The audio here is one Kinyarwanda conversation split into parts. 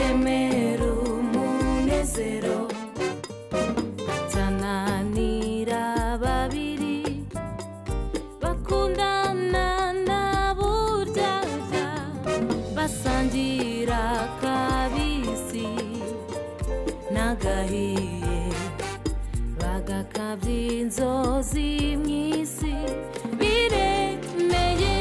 Biremera umunezero Tananira babiri bakundana na buryarya basangira kabisi n'agahiye bagakabya inzozi mw'isi biremeye.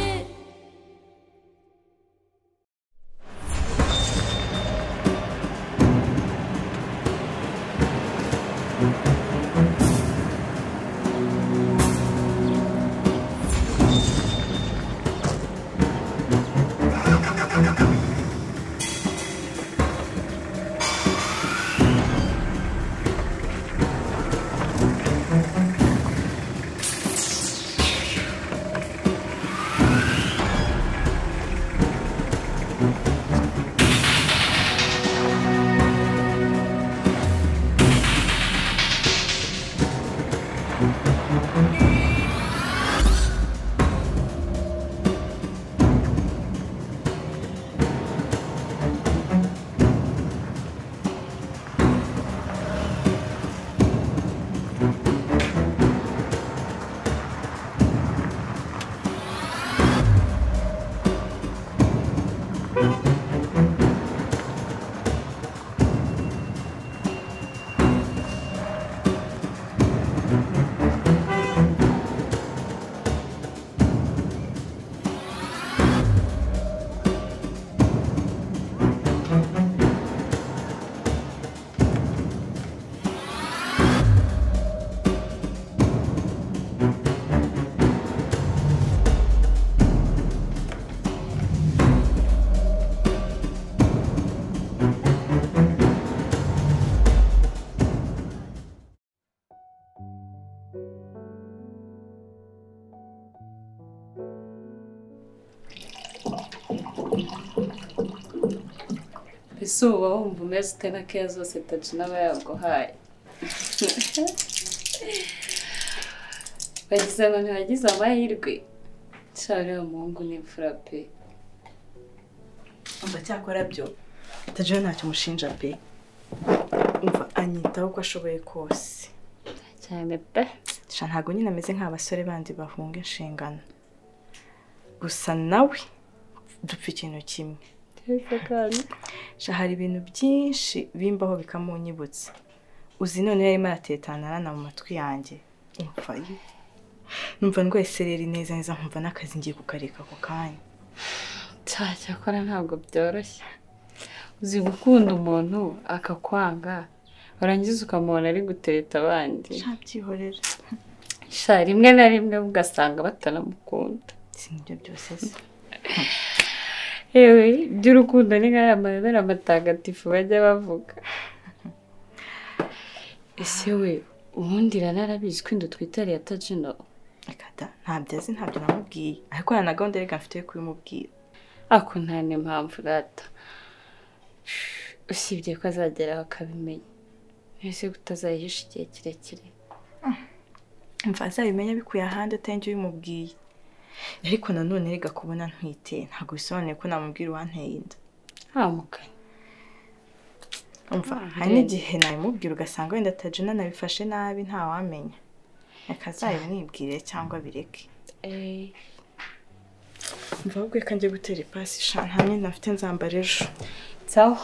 Ese uba wumva umeze ute na keya zose Tajina aba yaguhaye? Bagize ngo ntibagize amahirwe. Sha uriya muhungu ni imfura pe. Umva cyakora byo Tajina ntacyo mushinja pe. Umva anyitaho uko ashoboye kose. Cyane pe. Sha ntago nyine ameze nk'abasore bandi bahunga inshingano. Gusa nawe dupfa ikintu kimwe. Sha hari ibintu byinshi bimbaho bikamunyibutsa. Uzi none yarimo aratetana arana mu matwi yanjye. Umva numva ndwaye sereri neza neza nkumva n'akazi ngiye kukareka ako kanya. Cyakora ntabwo byoroshye. Uzi gukunda umuntu akakwanga warangiza ukamubona ari gutereta abandi. Sha byihorera. Sha rimwe na rimwe ugasanga batanamukunda. Si ibyo byose se. Yewe iby'urukundo ni nk'aya mayobera matagatifu bajya bavuga. Ese we ubundi narabizi ko inda twitariye Tajina? Reka da, ntabyo azi, ntabyo namubwiye. Ariko nta na gahunda reka mfite yo kubimubwira. Ako nta n'impamvu rata. Usibye ko azageraho akabimenya. Ese kutazayihisha igihe kirekire? Mva azabimenya bikuye ahandi atari ubimubwiye. Ariko nanone rega kubona ntwite ntabwo bisobanuye ko namubwira uwanteye inda. Ntamukanye. Umva hari n'igihe nabimubwira ugasanga wenda Tajina nabifashe nabi ntawamenya. Reka azabimwibwire cyangwa bireke. Mva ahubwo reka njye gutera ipasi sha nta myenda mfite nzambara ejo. Sawa.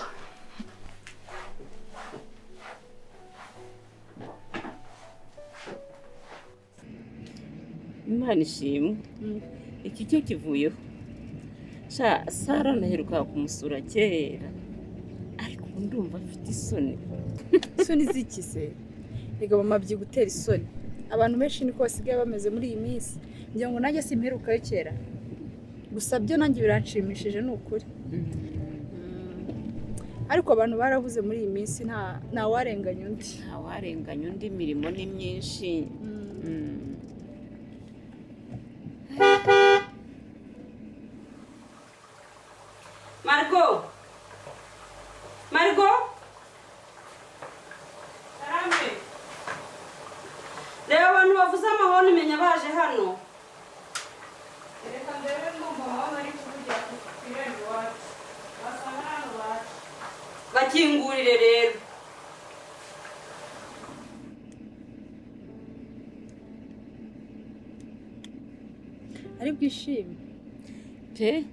Imana ishimwe. Iki cyo kivuyeho. Sha Sara naheruka kumusura kera. Ariko ubu ndumva afite isoni. Isoni ziki se? Rega mama byigutera isoni. Abantu benshi niko basigaye bameze muri iyi minsi. Ngira ngo nanjye simperukayo kera. Gusa byo nanjye biranshimishije ni ukuri. Ariko abantu barabuze muri iyi minsi nta warenganya undi. Nta warenganya undi, imirimo ni myinshi. Margot! Margot! Karame! Reba abantu bavuze amahoni menya baje hano. Reka ndebe ndumva aho bari kuvugira ku irembo iwacu. Basanga hano baje. Bakingurire rero. Ari bwishime pe.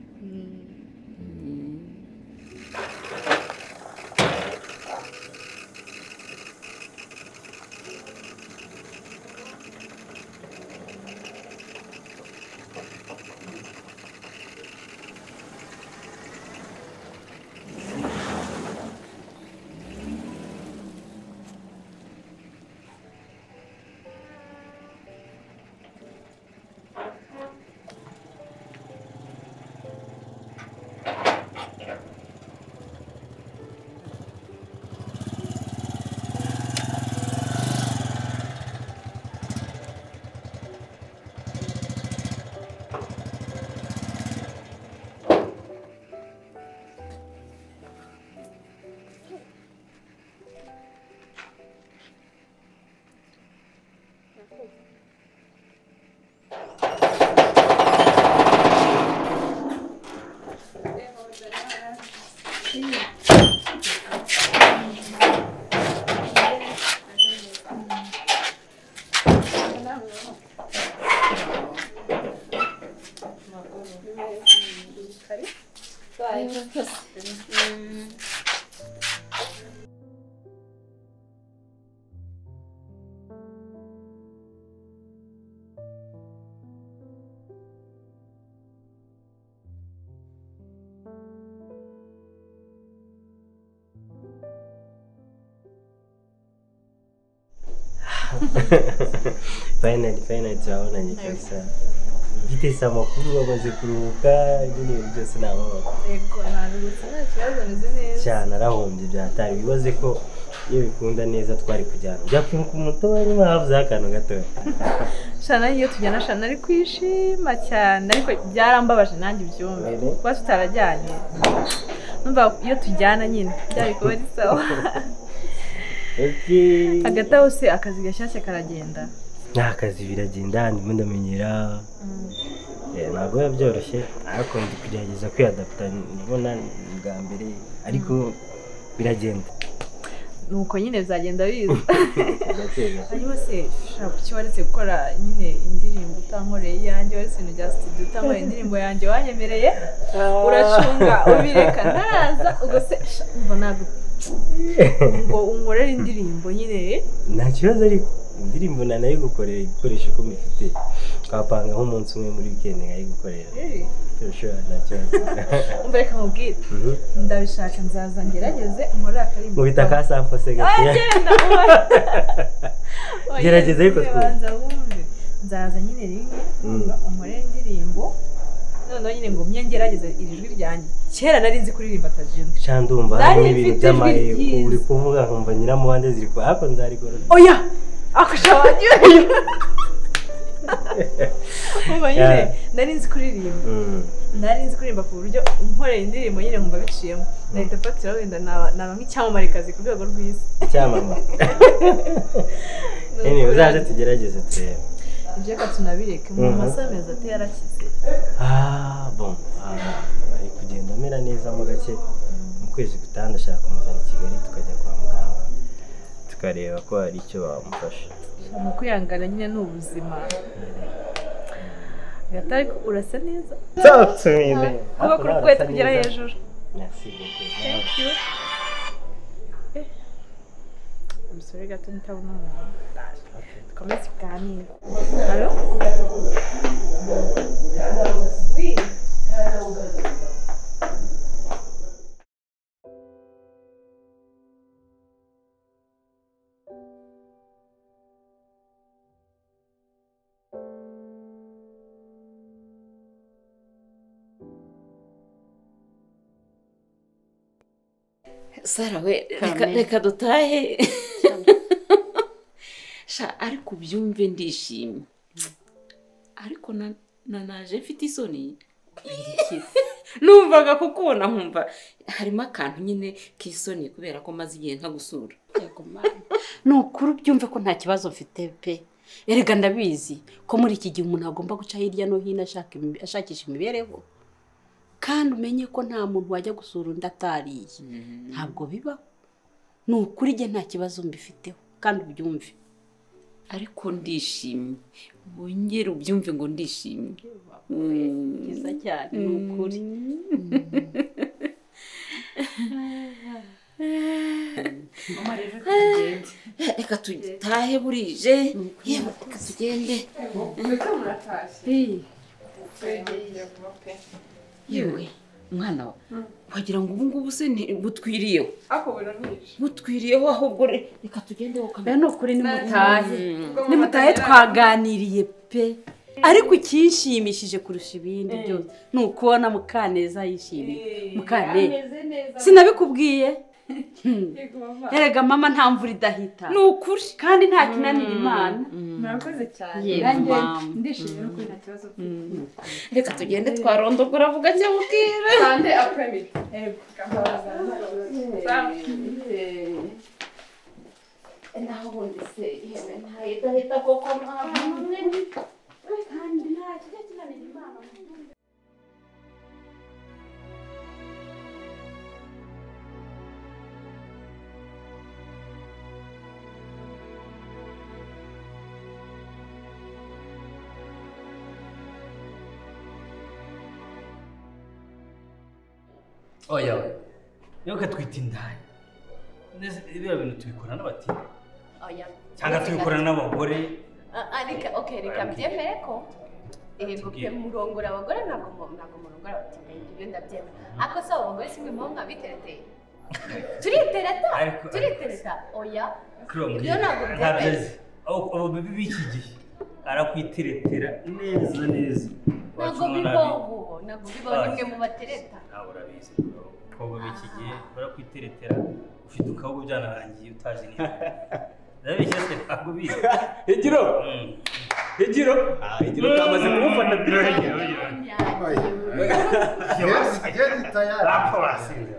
Finally turabonanye kabisa. Gitese amakuru bamaze kuruhuka ibintu byose ni amahoro. Yego naruhutse nta kibazo meze neza. Cyane arahombye byatari bibaze ko iyo bikunda neza twari kujyana. Byapfuye ku muto warimo havuze akantu gatoya. Shana iyo tujyana shana ari kwishima cyane ariko byarambabaje nanjye byumve. Kuba tutarajyanye. Numva iyo tujyana nyine byari kuba ari sawa. Okay. Hagati aho se akazi gashyashya karagenda. Nta kazi biragenda ndimo ndamenyera. Ntabwo biba byoroshye ariko ndi kugerageza kwiyadapta ndabona bwa mbere ariko biragenda. Nuko nyine bizagenda biza. Hanyuma se shaka kuki waretse gukora nyine indirimbo utankoreye iyanjye, waretse ibintu bya studio utankoreye indirimbo yanjye wanyemereye uracunga ubireka ntaraza ubwo se umva ntabwo ngo unkorere indirimbo nyine. Nta kibazo ariko indirimbo nanayigukorera ibikoresho ko mbifite twapanga nk'umunsi umwe muri weekend nkayigukorera. Sure, nta kibazo. Umva reka nkubwire ndabishaka nzaza ngerageze nkorere akarimbo mubita ka sample se gato. Gerageza ariko banza wumve nzaza nyine rimwe unkorere indirimbo noneho nyine ngo mye ngerageze iri jwi ryanjye. Kera nari nzi kuririmba tajina. Chandumva harimo ibintu by'amaye uri kuvuga nkumva nyiramubande ziri ku ariko nzarigorora. Oya akushabagiye. Umva nyine nari nzi kuririmba. Nari nzi kuririmba ku buryo nkoreye indirimbo nyine nkumva biciyemo. Nahita mfatira wenda naba nk'icyamamarekazi ku rwego rw'isi. Icyamamare. Anyway, uzaze tugerageze turebe. Ibyo reka tunabireke mu masaha meza ate yarakize. Bon, ari kugenda amera neza mo gake. Mu kwezi gutaha ndashaka kumuzana i Kigali tukajya kwa muganga tukareba ko hari icyo bamufasha. Mu kwihangana nyine ni ubuzima. Gatari urasa neza. Talk to me man. Kuba kuri kwetu kugera hejuru. Merci beaucoup. Thank you. Umusore gato ntabona umuntu. Dukomeze kuganira. Allo? Oui. Sara we reka dutahe. Sha ariko byumve ndishimye. Ariko nanaje mfite isoni. Numvaga kukubona nkumva harimo akantu nyine k'isoni kubera ko maze igihe ntagusura. Yego mama. Nukuri byumve ko nta kibazo mfite pe. Erega ndabizi ko muri iki gihe umuntu agomba guca hirya no hino ashakisha imibereho. Kandi umenye ko nta muntu wajya gusura undi atariye. Ntabwo bibaho. Ni ukuri jye nta kibazo mbifiteho kandi ubyumve. Ariko ndishimye. Wongere ubyumve ngo ndishimye. Byiza cyane ni ukuri. Reka tutahe burije. Yewe reka tugende. Yewe mwana wagira ngo ubu ngubu se butwiriyeho. Butwiriyeho ahubwo reka tugende wowe. Ni ukuri nimutahe. Nimutahe twaganiriye pe. Ariko ikinshimishije kurusha ibindi byose ni ukubona Mukaneza yishimiye. Mukaneza sinabikubwiye. Erega mama nta mvura idahita. Ni ukuri kandi nta kinanira Imana. Murakoze cyane. Nanjye ndishimye nuko nta kibazo mfite. Reka tugende twarondogora vuga njya mubwira. Sande après-midi. Naho ubundi se ihene ntayo idahita koko mwana. Kandi nta kijya kinanira Imana. Oya, reka twita indaya. Biriya bintu tubikora n'abatindi. Oya. Cyangwa tubikora n'abagore. Ariko okay, reka mbyemere ko yego pe murongora abagore ntabwo murongora abatindi, ibyo ndabyemera. Ariko se abo bagore simwe muba mwabitereteye. Turitereta, turitereta. Oya. Ibyo ntabwo mbyemera. Abo bibi b'iki gihe arakwiteretera neza neza. Ntabwo bibaho, ntabwo bibaho nimwe mu batereta. Nawe urabizi abakobwa b'iki gihe barakwiteretera ufite ukaboko byanarangiye utazi niba. Ndabeshya se ntabwo bizi. Higiro. Higiro. Higiro kamaze kumufata Yes, tayari. Apfa wasinze.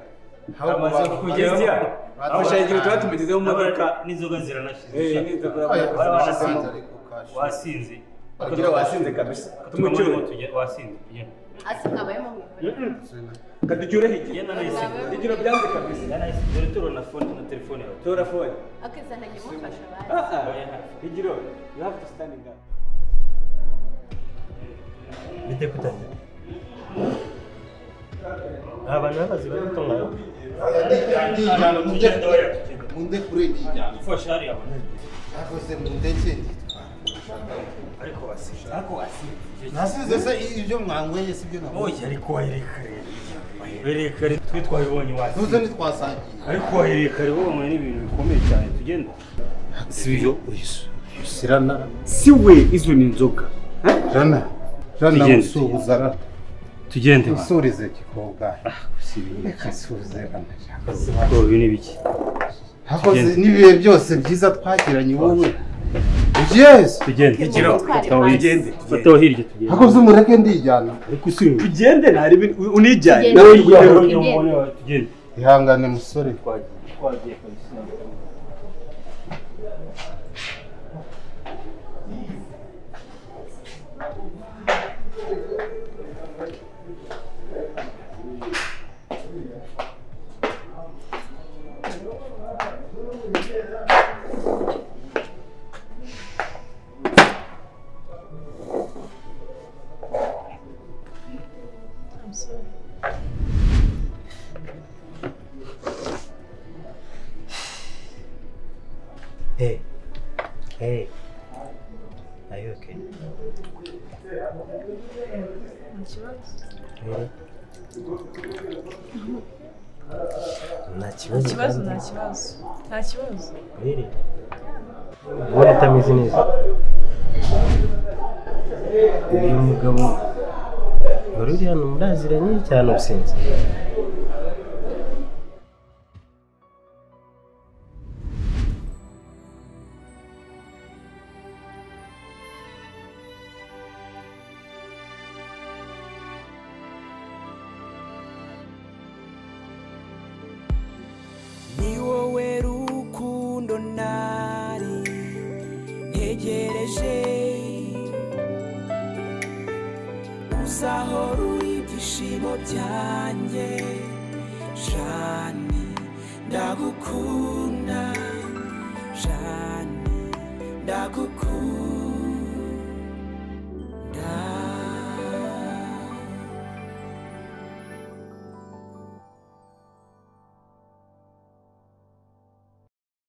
Amaze kugeraho. Abasha Higiro twatumigezeho mu modoka n'inzoga ziranashize. N'inzoga wasinze. Kugira wasinze kabisa. Tumucyure. Wasinze. Asi mwabayemo mwihore. Kaducyure Higiro. Higiro byanze kabisa. Dore tora na phone na telefone yawe. Tora phone. Akeza nanjye mufasha basi. Higiro, you have to stand up. Bite kutaje. Abantu babazi bari gutunga. Munde kure ndijyana. Ufasha hariya abantu. Akoze mundeke nditwara. Ariko wasinze. Ariko wasinze. Nasize se ibyo mwanyweye si byo nabonye. Oya ariko waherekare. Waherekare twe twabibonye wasinze. Nuze ntitwasangiye. Ariko waherekare wowe n'ibintu bikomeye cyane tugenda. Si byo usirana. Si we izo ni inzoga. Rana. Rana usuhuza rana. Tugende. Usurize kikobwa. Reka suhuze rana. Ko ibi ni biki? Hakoze n'ibihe byose byiza twagiranye wowe. Yes. Tugende. Higiro. Tugende. Fataho hirya tugende. Hakoze umureke ndijyana. Ariko usubira. Tugende ntari unijyane. Nawe tugende. Ihangane musore. Twagiye kabisa. I'm sorry. Hey, hey, are you okay? Really? Nta kibazo. Nta kibazo, nta kibazo. Really? Ubona utameze neza. Uyu mugabo wari uri hano muraziranye cyane ubusinzi. Ni wowe rukundo nari ntegereje, uzahora uri Ibyishimo byanjye Jani ndagukunda, Jani ndagukunda.